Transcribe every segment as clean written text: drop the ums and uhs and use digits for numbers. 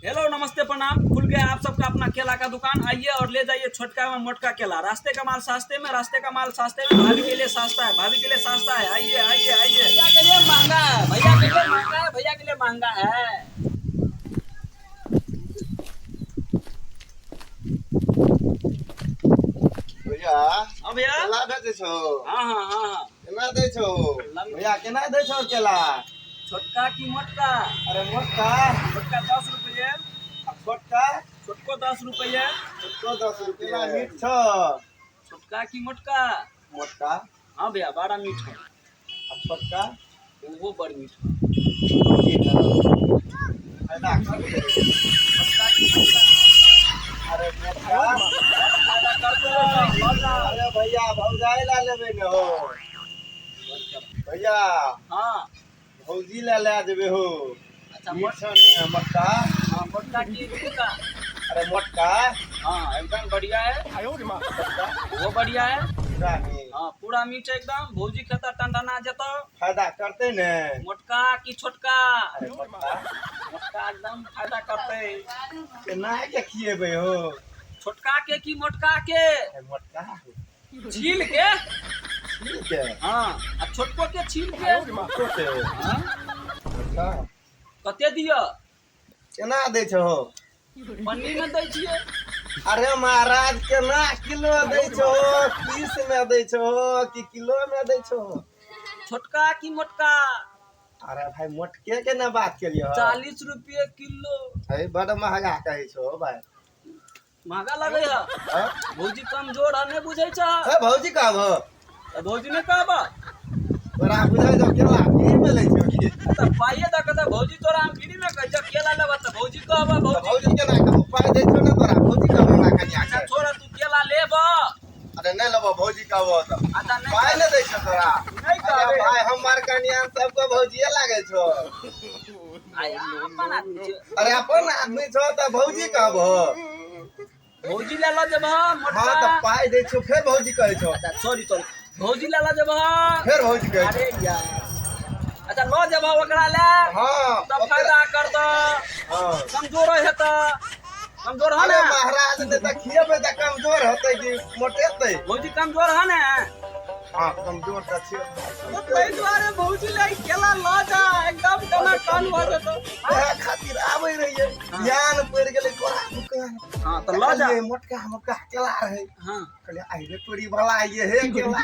Hello नमस्ते प्रणाम। खुल गया आप सबका अपना केला का दुकान। आइए और ले जाइए छोटका एवं मोटका केला। रास्ते का माल सस्ते में, रास्ते का माल सस्ते में। भाभी के लिए सस्ता है, भाभी के लिए सस्ता है। आइए आइए आइए। भैया के लिए महंगा है, भैया के लिए महंगा है, भैया के लिए महंगा है। भैया। हाँ भैया। केला बेचै छौ? हाँ हाँ हाँ हाँ। केना दै छौ भैया, केना दै छौ केला? छोटका की मोटका? अरे मोटका। मोटका 10 रुपये। आ छोटका? छोटको 10 रुपये। छोटको 10 रुपया। मीठ छौ? छोटका की मोटका? मोटका। हाँ भैया, बड़ा मीठ है। आ छोटका? वो बड़ मीठ है। फायदा करतै? छोटका की मोटका? अरे मोटका। फायदा करतै, लऽ जा। अरे भैया, भौजाइ ला लेबै ने हो भैया। हाँ। भौजी ला लए जेबै हो। अच्छा। मीठ मोट छौ ने मोटका? हाँ, मोटका की छोटका? अरे मोटका। हाँ, एकदम बढ़िया है। वो बढ़िया है। पूरा मीठ? हाँ, पूरा मीठ है एकदम। भौजी खेता टनटना जेतो। फायदा करतै ने? मोटका की छोटका? अरे मोटका। मोटका एकदम फायदा करतै। केना के खिएबै हो? छोटका के की मोटका के? अरे मोटका। छील के। ठीक है। हाँ, आ छोटको के छील के। छोटको के। हाँ। अच्छा। कते दिअ? केना दै छहो? पन्नी में दै छियै। अरे महाराज, केना किलो दै छहो? पीस में दै छहो कि किलो में दै छहो? छोटका की मोटका? अरे भाई, मोटके के ना बात केलियै? 40 रुपये किलो। है, बड महंगा कहै छहो भाई। महंगा लगे है? हाँ? भौजी कमजोर है, नहीं बुझै छ। ए भौजी कहबो? तऽ भौजी नहि कहब? तोरा बुझै छौ केला फ्री में लै छौ की? तऽ पाइए दऽ के तऽ भौजी तोरा हम फ्री में कहै छियौ, केला लेबह तऽ भौजी कहबह। तऽ भौजी। भौजी केना कहबो? पाइ दै छौ ने तोरा, भौजी कहबो हमरा कनिया अच्छा के? छोड़, तू केला लेबह? अरे नहि लेबो, भौजी कहबो तऽ। अच्छा, नहि। पाइ नहि दै छौ तोरा। नहि अरे कहबै। भाई, हमर कनिया सबके भौजिये लागै छौ। आइ अपन आदमी छै। अरे अपन आदमी छौ तऽ भौजी कहबो? भौजी ले लऽ जेबह हाँ। मोटका? तऽ पाइ दै छौ, फेर भौजी कहै छौ। अच्छा, सॉरी सॉरी, भौजी ले लऽ जेबह? फेर भौजी कहै छौ। अरे यार, अच्छा लऽ जेबह ओकरा ले? हाँ। तब फायदा करतऽ। हाँ। कमजोर हेतऽ, कमजोर है अरे ने? महाराज, नहि तऽ खिएबै तऽ कमजोर होतै कि मोटेतै? भौजी कमजोर है ने? हाँ, कमजोर तऽ छियै। तऽ ताहि दुआरे भौजी ले केला लऽ जा, एकदम टनाटन भऽ जेतौ। ओएह खातिर आबै रहियै, ध्यान पड़ि गेलै तोरा दुकान। हाँ, तऽ लऽ जा। कहलियै, मोटका मोटका केला रहै। हाँ। कहलियै, आइ रे तोरी भला, ये हे केला।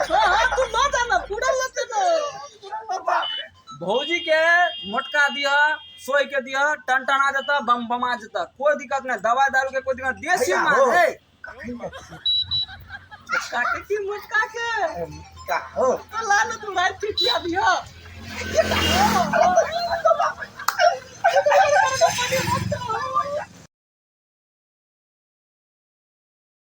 हाँ हाँ, तू लऽ जा ना, पूरा लऽ जा ना। बाप रे। भौजी के मोटका दिह, सोई के दिह, टनटना जेतऽ, बम बमा जेतऽ, कोई दिक्कत नहीं। दवाई दारू के कोई दिक्कत नहीं। देसी भैया माल हो। है। कखन जाइ छियै? छोटका के की मोटका के? अरे मोटका हो। तो ला ना, तू रात के खिया दिह।